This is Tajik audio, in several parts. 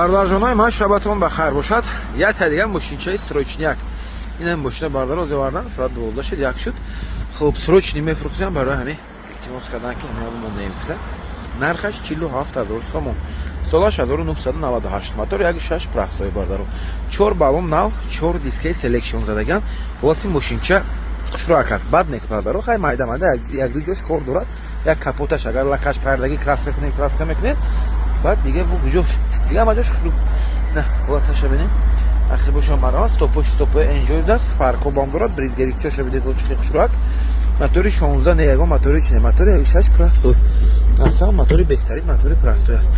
Бародарҷонои ман, шабатон ба хайр бошад. Як дигар мошинчаи срочняк. Ин мошина, бардаро, овардан, соат 12 шуд, 1 шуд. Хуб, срочный мефурӯхтем, барои ҳамин илтимос кардан, ки мондаем гуфта. Нархаш 47 000 сомон, солаш 1998, мотор 1,6 простой, бардаро, чор баллон нав, чор дискаи селекшн задаган. Ҳолати мошинча хушрӯак аст, бад нест, бардаро. Хай, майда майда як ду ҷош кор дорад, як капоташ агар лакаш пардагӣ, краска кунед, краска мекунед, баъд дига бу ҷош, дига ҳама ҷош хушрӯ. На, ҳолаташа бинед, ахи бошам марҳамат. Стопош стопои энҷой аст, фарқобам дорад, брызговикчоша бидед, чихи хушрӯак. Мотори 16 не, ягон мотори чи не, мотори 6 простой, аслан мотори беҳтарин мотори простой аст.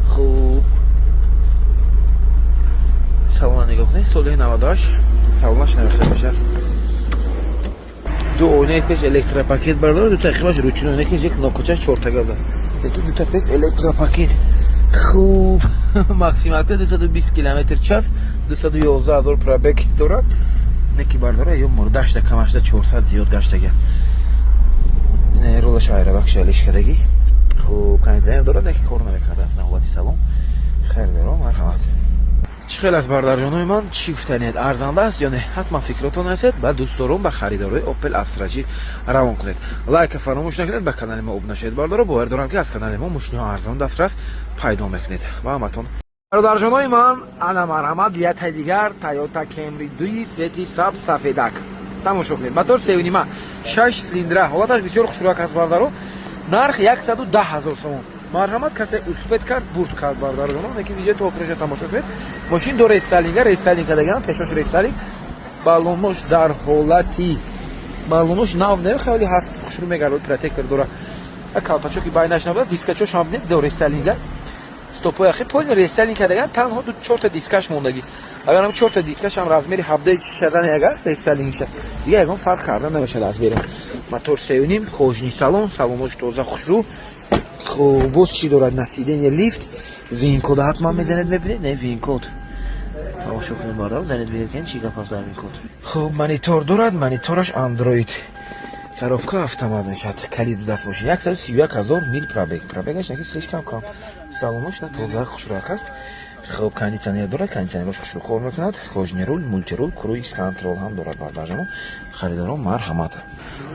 Хуб, салона нигоҳ кунед, соли 98, салонаш навихта мешавад. Ду оинаи пеш электропакет, бардор, ду тақибаш ручной, неки ҷи кнопкачаш чортага аст, лекин дута пеш электропакет. Хуб, максималка 220 километр час, 211 ҳазор пробег дорад. Неки, бардора, ё мурдашда, камашда 400 зиёд гаштага. Рулаш айрабакши алишкадагӣ. Хуб, кондиционер дорад, неки кор намекарда аст. Ҳолати салон хеле беро, марҳамат. Чӣ хел аст, бародарҷонои ман, чӣ гуфтанед, арзанда аст ё не? Ҳатман фикротон ҳастед, ба дӯстдорон, ба харидорои Опел Астра чӣ равон кунед. Лайка фаромӯш накунед, ба канали мо обуна шавед, бардоро. Бовар дорам, ки аз канали мо мошиниҳо арзон дастрас пайдо мекунед. Ва ҳаматон, бародарҷонои ман, ана марҳамат, ятай дигар Тойота Кемри дуи цвети сабз, сафедак тамошо кунед. Мотор сеюнима, шаш цилиндра, ҳолаташ бисёр хушрӯак аст, бардаро. Нарх 110 000 сомон. Марҳамат, касе успеть кард, бурд кард, бародарҷонон. Лекин видео то охироша тамошо кунед. Мошин до рестайлинга, рестайлинг кардаган, пешош рестайлинг, баллонош дар ҳолати баллонош нав не, хеле ҳаст, хушрӯ мегардад, протектор дора, калпачоки байнаш набуда, дискачош ҳам не, до рестайлинга, стопои ахи полный рестайлинг кардаган, танҳо ду чорта дискаш мондагӣ. Агар ҳам чорта дискаш ҳам размери ҳабдаи шадани, агар рестайлингша, дига ягон фарқ карда намешавад аз берун. Мотор сеюним, кожаный салон, салонош тоза, хушрӯ. Хуб, боз чӣ дорад? На, сиденье лифт, VIN-код ҳатман мезанед, мебинед, не, VIN-код тамошо кунед, бародар, занед, бинед, ки чӣ гап аст дар VIN-код. Хуб, монитор дорад, монитораш андроид, коробка автомат мешавад, калид даст бошад. 131 000 мил пробег, пробегаш наки слишком кам. Салонош на тоза, хушрӯак аст. Хуб, кондиционер дорад, кондиционерош хушрӯ кор мекунад, кожаный руль, мультируль, круиз контроль ҳам дорад, бардарҷоно. Харидорон, марҳамат.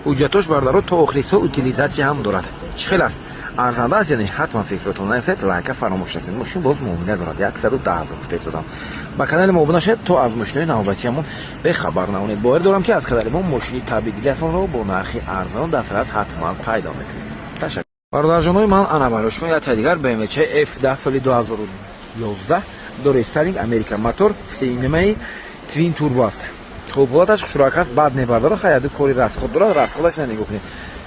Ҳуҷҷатош, бардаро, то охири сол утилизация ҳам дорад. Чӣ хел аст, арзанда аст ё не? Ҳатман фикротон нависед, лайка фаромӯш накунед. Мошин боз муомила дорад, 110 000 гуфтаистодам. Ба канали мо обуна шавед, то аз мошинои навбатиямон бехабар намонед. Бовар дорам, ки аз канали мо мошини табъи дилатонро бо нархи арзон дастрас ҳатман пайдо мекунед. Ташаккур, бародарҷонои ман. Ана барои шумо якта дигар БМВ F10, соли 2011, до рестайлинг, Америка, мотор сеюнимаи twin turbo аст. Хуб, ҳолаташ хушрӯак аст, бад мебардора. Хай, кори расход дорад, расходаш на нигоҳ кунед.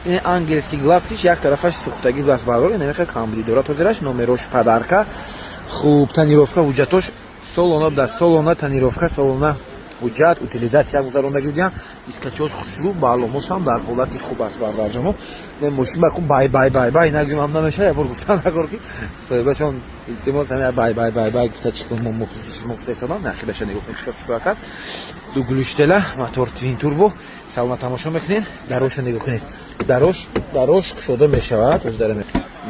Ин ангельский глазкиш як тарафаш сӯхтагӣ даст, бардор, намехел камбуди дорад. Ҳозираш номерош подарка. Хуб, тонировка, ҳуҷҷатош солона да солона, тонировка солона, ҳуҷҷат, утилизация гузарондагӣ будиам. Дискачош хушрӯ, баллоношам дар ҳолати хуб аст, бардарҷоно. Мошин баку бай бай бай бай нагӯям намешава. Як бор гуфтан накор, ки соҳибашон илтимос, ҳама бай бай бай бай гуфта, чӣ кун, мо мухлиси шумо гуфта. Нахидаша нигоҳ кунед, хушрӯак аст. Ду глушителя, мотор twin turbo. Салона тамошо мекунед, дароша нигоҳ кунед, дарош, дарош кушода мешавад.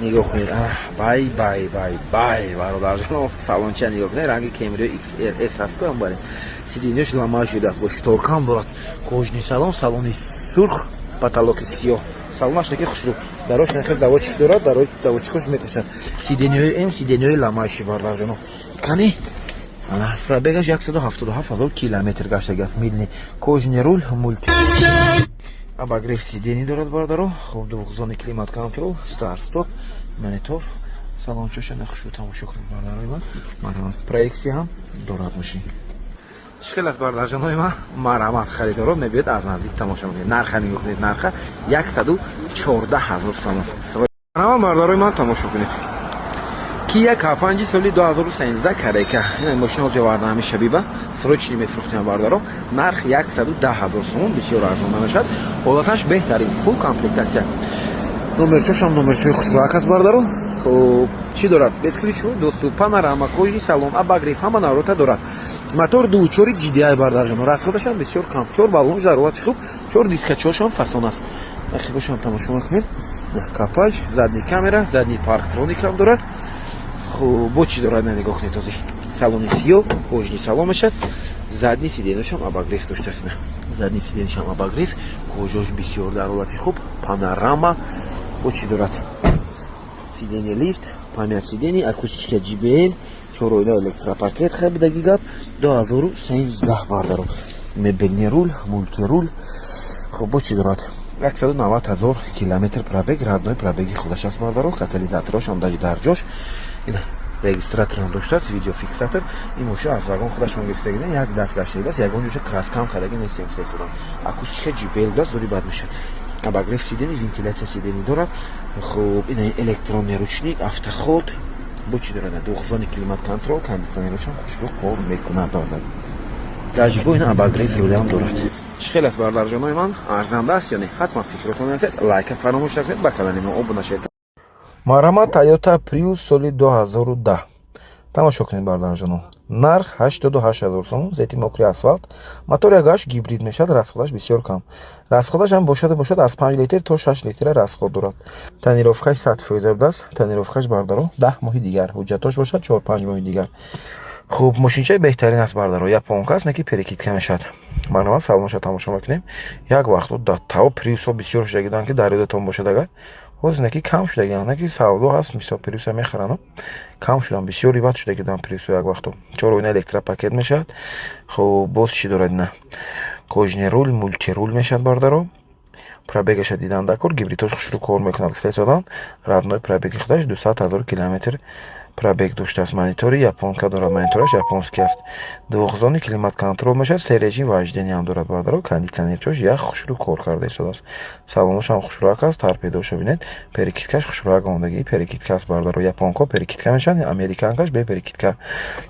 Нигоҳ кунед, бай бай бай бай, бародарҷоно, салонча нигоҳ кунед, ранги Кемрио XRS аст. Бале, сиденьяш лама шудааст, бо шторкам дорад, кожаный салон, салони сурх, потолоки сиёҳ, салонаш неки хушрӯ, дарош нахел доводчик дорад, доводчикош меташад, сиденьяҳои м сиденьяҳои ламаши, бародарҷоно. Кани, пробегаш 177 000 километр гаштагиаст, милни. Кожаный руль, мульти, обогрев сидений дорад, бародаро. Хуб, двухзонный климат контроль, старт стоп, монитор, салончоша нахушрӯ тамошо кунед, бародарои ман, марҳамат. Проекция ҳам дорад мошин. Чӣ хел аст, бародарҷонои ман? Марҳамат, харидоро мебиёд, аз наздик тамошо мекунед. Нарха нигоҳ кунед, нарха 114 000 сомон. Марҳамат, бародарои ман, тамошо кунед. Кия К5, соли 2013, корейка. Ин мошин ҳозир оварда, ҳами шабиба срочный мефурӯхтем, бародаро. Нарх 110 000 сомон, бисёр арзон намешавад. Ҳолаташ беҳтарин, фулл комплектация. Номерчошам номерчои хушрӯак аст, бародаро. Хуб, чӣ дорад? Бесключевой доступ, панорама, кожаный салон, обогрев, ҳама наврота дорад. Мотор дучори GDI, бардарҷоно. Расходашам бисёр кам. Чор баллон дар ҳолати хуб, чор дискачошам фасон аст. Ахибошам тамошо мекунед. К5, задний камера, задний парктроник ҳам дорад. Хуб, бо чӣ дорад, на, нигоҳ кунед. Този салони сиёҳ, кожаный салон мешавад. Задний сиденья шам обогрев доштааст. Задний сиденья шам обогрев, кожа ш бисёр дар ҳолати хуб, панорама. Бо чӣ дорад? Сиденье лифт, память сидений, акустика JBL, чороила электропакет. Хай, будаги гап 2013, бардаро. Мебельный руль, мультируль. Хуб, бо чӣ дорад? 190 ҳазор километр пробег, родной пробег и худаш аст, бардаро. Катализаторошам дар ҷош, регистраторам доштааст, видеофиксатор. Ин мошин аз вагон худашон гирифтагида, як даст гаштагидаст, ягон ҷоша краска м кардаги нестем. Акустика JBL даст зури бад мешавад, обогрев сидений, вентиляция сидений дорад. Хуб, ина электронный ручник, автоход. Бо чӣ дорад? Двухзонный климат-контроль, кондитсионерошам хушрӯ кор мекунад, бардар. Даже бо ина обогрев рулям дорад. Чӣ хел аст, бардарҷонои ман, арзанда аст ё не? Ҳатман фикротон нависед, лайка фаромӯш накунед, ба канали мо обуна шавед. Марҳамат, Тойота Приус соли 2010, тамошо кунед, бардарҷоно. Нарх 88 ҳазор сомон, цвети мокрый асфалт, мотор ягаш гибрид мешавад. Расход аш бисёр кам, расход аш ҳам бошад аз 5 литр то 6 литра расход дорад. Тонировка ш 100% будааст. Тонировка ш, бардаро, 10 моҳи дигар, ҳуҷҷатош бошад 4-5 моҳи дигар. Хуб, мошинчаи беҳтарин аст, бардаро. Японка аст, не ки перекидка мешавад. Барнома салонша тамошо мекунем. Як вақту тао Приусҳо бисёр шудагиданд, ки дар ёдатон бошад агар. Ҳозир неки кам шудагианд, неки савдо ҳаст, мисол, Приуса мехарану кам шуданд, бисёр риват шудагиданд Приусо як вақту. Чор электропакет мешавад. Хуб, боз чӣ дорад? Ина кожаный руль, мультируль мешавад, бардаро. Пробег аша дидан дакор, гибридош хушрӯ кор мекунад, гуфта истоданд. Родной пробег и худаш 200 ҳазор километр пробег доштааст. Монитори японка дорад, монитораш японский аст. Двухзонный климат-контроль мешавад, се режим вождения ҳам дорад, бародаро. Кондитсионерчош як хушрӯ кор карда истодааст. Салоношам хушрӯак аст. Торпедоша бинед, перекидка ш хушрӯак омодагӣ, перекидка аст, бародаро. Японко перекидка мешавад, американка ш бе перекидка.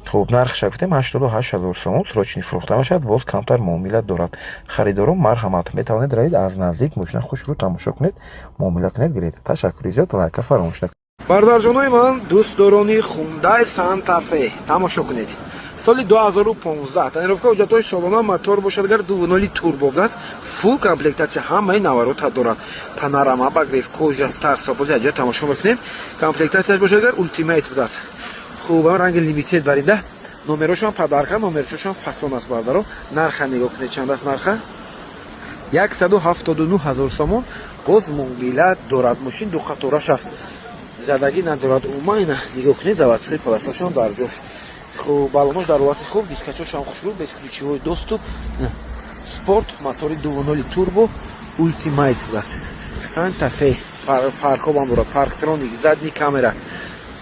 Хуб, нархша гуфтем 88 ҳазор сомон, срочный фурӯхта мешавад, боз камтар муомила дорад. Харидорон, марҳамат, метавонед равед, аз наздик мошина хушрӯ тамошо кунед, муомила кунед, гиред. Ташаккури зиёд, лайка фаромӯш накунед. Бародарҷонои ман, дӯстдорони Хундай Сантафе, тамошо кунед. Соли 2015, тонировка, ҳуҷҷатҳои солона, мотор бошад агар 2.0 турбо будааст, фулл комплектация, ҳамаи наворота дорад, панорама, обогрев, кожа, старт-стоп. Бози аҷа тамошо мекунем. Комплектация ш бошад агар Ultimate будааст. Хуб, ранги Limited барида, номерошам подарка, номерчошам фасон аст, бардаро. Нарха нигоҳ кунед, чанд аст нарха? 179 ҳазор сомон, боз муомила дорад. Мошин дуқатораш аст, задагӣ надорад умуман. Ина нигоҳ кунед, заводской паласашон дар ҷош. Хуб, балонош дар ҳолати хуб, дискачошам хушрӯ, бесключевой доступ, спорт, мотори 2.0 турбо, Ultimate будааст. Санта-Фе фаркобам дорад, парктроник, задний камера.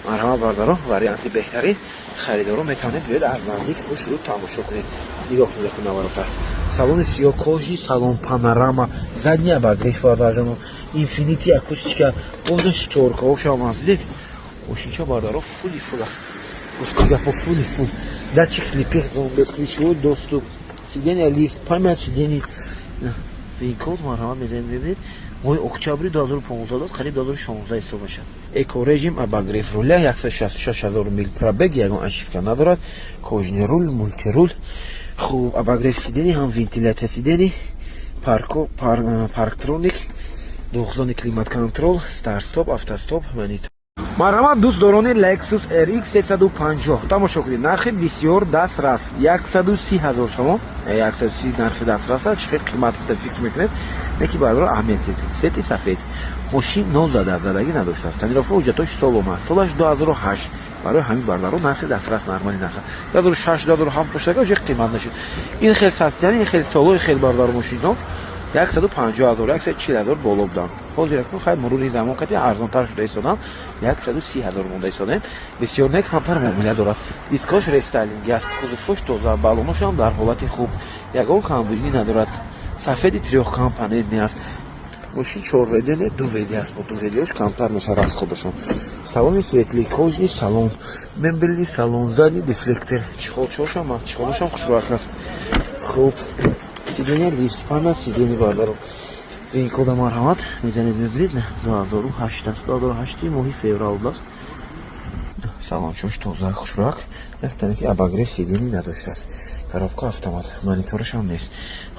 Марҳамат, бардаро, варианти беҳтарин. Харидоро метавонед биёед, аз наздик хушрӯ тамошо кунед. Нигоҳ кунед, наварота, салони сиёҳ, кожаный салон, панорама, задний обогрев, бардарҷоно, инфинити акустика, боза шторка ҳошам аст. Дидед, мошинча, бардаро, фулли фул аст. Гуфти гапо, фулли фул. Датчик слепых зон, бесключевой доступ, сиденья лифт, память сидений, вин-код. Марҳамат, мезанед, мебинед. Моҳи октябри 2015 аст, қариб 2016 ҳисоб мешавад. Эко режим, обогрев руля, 166 ҳазор мил пробег, ягон ошибка надорад. Кожаный руль, мультируль. Хуб, обогрев сидений, ҳам вентиляция сидений, парктроник, двухзонный климат-контроль, старт-стоп, автостоп, монитор. Марҳамат, дӯстдорони Lexus RX 350, тамошо кунед. Нархи бисёр дастрас, 130 ҳазор сомон. 130 нархи дастрас аст, чӣ хел қимат гуфта фикр мекунед, леки, бародаро, аҳамият дед. Цвети сафед, мошин нозада, задагӣ надоштааст. Тонировка, ҳуҷҷатош солома, солаш 2008. Барои ҳамин, бародаро, нархи дастрас, нормальный нарха. 2006, 2007 бошад, уже қимат нашуд. Ин хел состояние, ин хел соло, ин хел, бародаро, мошинҳо 150 ҳазор, 140 ҳазор боло буданд. Ҳозир акун, хайр, мурури замон кати арзонтар шуда истоданд, 130 ҳазор монда истодем. Бисёр нек, ҳамтар муомила дорад. Дискош рестайлинг аст, кузовош тоза, балоношам дар ҳолати хуб, ягон камбудӣ надорад. Сафеди трёхкомпонентный аст. Мошин 4 WD не, 2 WD аст, бо 2 WD ш камтар мешавад расход ашон. Салони светлый, кожаный салон, мебельный салон, задний дефлектор, чехол чошам, чехол ошам хушрӯак аст. Хуб, сиденья лифт, память сидений, бародаро. Вин-код а, марҳамат, мезанед, мебинед. 2008 аст, 2008 моҳи феврал будааст. Салончош тоза, хушрак, яктане ки обогрев сидений надоштааст. Коробка автомат, мониторашам нест.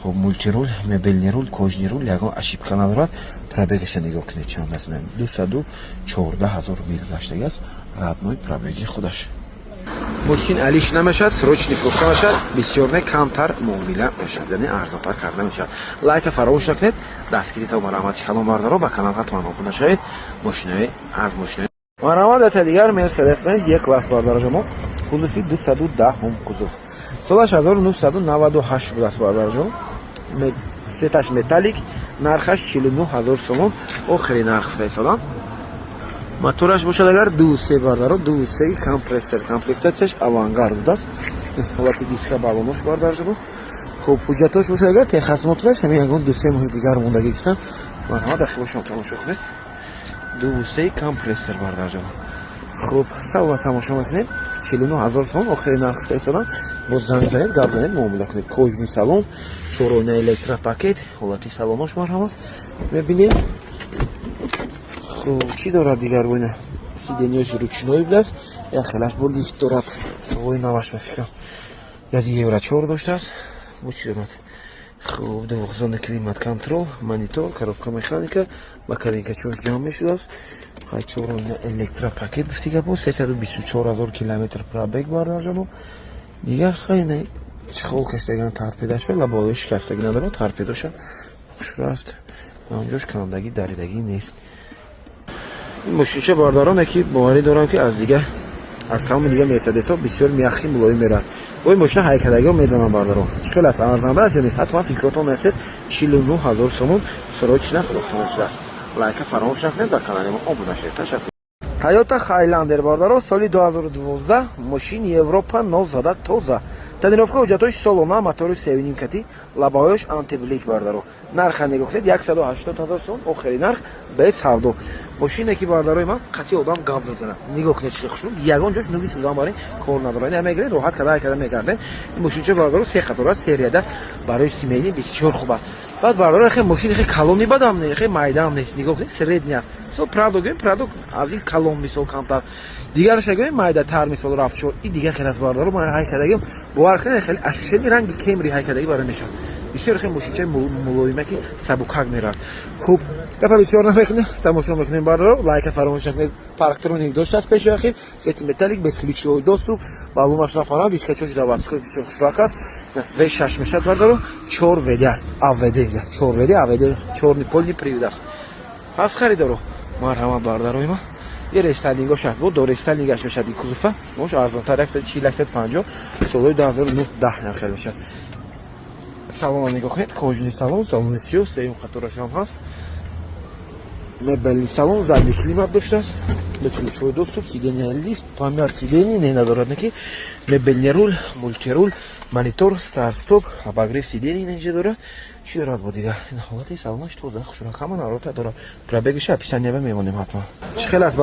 Хуб, мультируль, мебельный руль, кожаный руль, ягон ошибка надорад. Пробегаша нигоҳ кунед, чанд аст: 214 000 мил гаштагӣ аст, родной пробеги худаш. Мошин алиш намешавад, срочный фурӯхта мешавад, бисёр не, камтар муомила мешавад, яъне арзонтар карда мешавад. Лайка фаромӯш накунед, дастгирӣ то марҳамати калон, бардаро, ба канал ҳатман обуна шавед. Мошинои аз мошинои марҳамат ата дигар Мерседес Бенз Е класс, бардаражомо, кузови 210-ум кузов, солаш 1998 будааст, бардаражон, цветаш металлик, нархаш 49 000 сомон, охири нарх фисаисодам. Мотораш бошад агар 2,3, бардаро, 2,3 компрессор, комплектатсияш Авангард будааст. Ҳолати диска, балонош, бардаржабо. Хуб, ҳуҷҷатош бошад агар техосмотраш ҳамин ягон 2-3 моҳи дигар мондагӣ гуфтам. Марҳамат, дахилошон тамошо кунед. 2,3 компрессор, бардарҷон. Хуб, савола тамошо мекунед. 49 000 сомон охири нарх гуфта истодам. Боз занг занед, гап занед, муомила кунед. Кожаный салон, чорона электропакет, ҳолати салонош марҳамат мебинем. Хуб, чӣ дорад дигар? Боина сиденияш ручной будааст, як хелаш бо лифт дорад, солои наваш ба фикрам. Гази Евро 4 доштааст. Бо чӣ дорад? Хуб, двухзонный климат контроль, монитор, коробка механика, ба кабинкачош ҷамъ мешудааст. Ҳай, чорона электропакет гуфти гапо, 324 000 километр пробег, бардарҷоно. Дигар хай не, чехол каштаган, торпедаш бела болои шикастагӣ надорад, торпедоша хушро аст, ҳамҷош кандагӣ, даридагӣ нест. Ин мошинча, бардароне ки боварӣ дорам, ки аз дига, аз тамоми дига Мерседесҳо бисёр мягкий, мулоим меравад. Бо ин мошина ҳайкадагиҳо медонам, бардаро. Чӣ хел аст, арзанда аст? Яъне ҳатман фикротон нарасед. 49 000 сомон срочно фурӯхта мешудааст. Лайка фаромӯш накунед, ба канали мо обуна шавед. Ташаккур. Тойота Хайландер, бардаро, соли 2012, мошин Европа, нозада, тоза, тонировка, ҳуҷҷатҳои солона, мотори севним кати, лабаҳояш антиблик, бардаро. Нарха нигоҳ кунед: 180 ҳазор сомон охири нарх, без савдо. Мошине ки, бардарои ман, қатъи одам гап мезанад. Нигоҳ кунед, чӣ хушрӯ, ягон ҷош нуги сӯзан барин кор надорад. Ина мегиред, роҳат када када мегардед. Ин мошинча, бардаро, се қатор аст, серияда, барои семейный бисёр хуб аст. Баъд, бардаро, хе мошини хе калони бадам не, хе майдам нест. Нигоҳ кунед, средний аст. Мисол, Прадо гӯем, Прадо аз ин калон, мисол, камтар, дигарша гӯем, майдатар, мисол, рафшо и дигар хел аст. Бардаро, ман ҳайкадагим, бовар кунед, хеле ощущение ранги Кемри ҳайкадагӣ барои мешавад. Бисёр хеле мошинчаи мулоима ки сабукак меравад. Хуб, гапа бисёр намекунем, тамошо мекунем, бардаро. Лайка фаромӯш накунед. Парктроник доштааст, пеши ахир, цвети металлик, бесключевой доступ, баллонаш напарам, дискачош заводской, бисёр хушрак аст. V6 мешавад, бардаро, 4 ВД аст, АВД, 4 ВД, АВД, чёрный полный привод аст. Ҳаст харидоро, марҳамат, бардарои ман. Е рестайлингош аст, бо дорестайлингаш мешавад. И кузова мош арзонтар, 140, 150, солҳои 2009, 10 нархел мешавад. Салона нигоҳ кунед, кожаный салон, салони сиёҳ, сеюм қаторашам ҳаст, мебельный салон, задний климат доштааст, бесключевой доступ, сиденья лифт, память сидений не надорад, неки мебельный руль, мультируль, монитор, старт стоп, обогрев сидений инҷа дорад. Чӣ дорад бо дигар? Ин ҳолати салонаш тоза, хушрак, ҳама нарота дорад. Пробегиша описанияба мемонем ҳатман. Чӣ хел аст?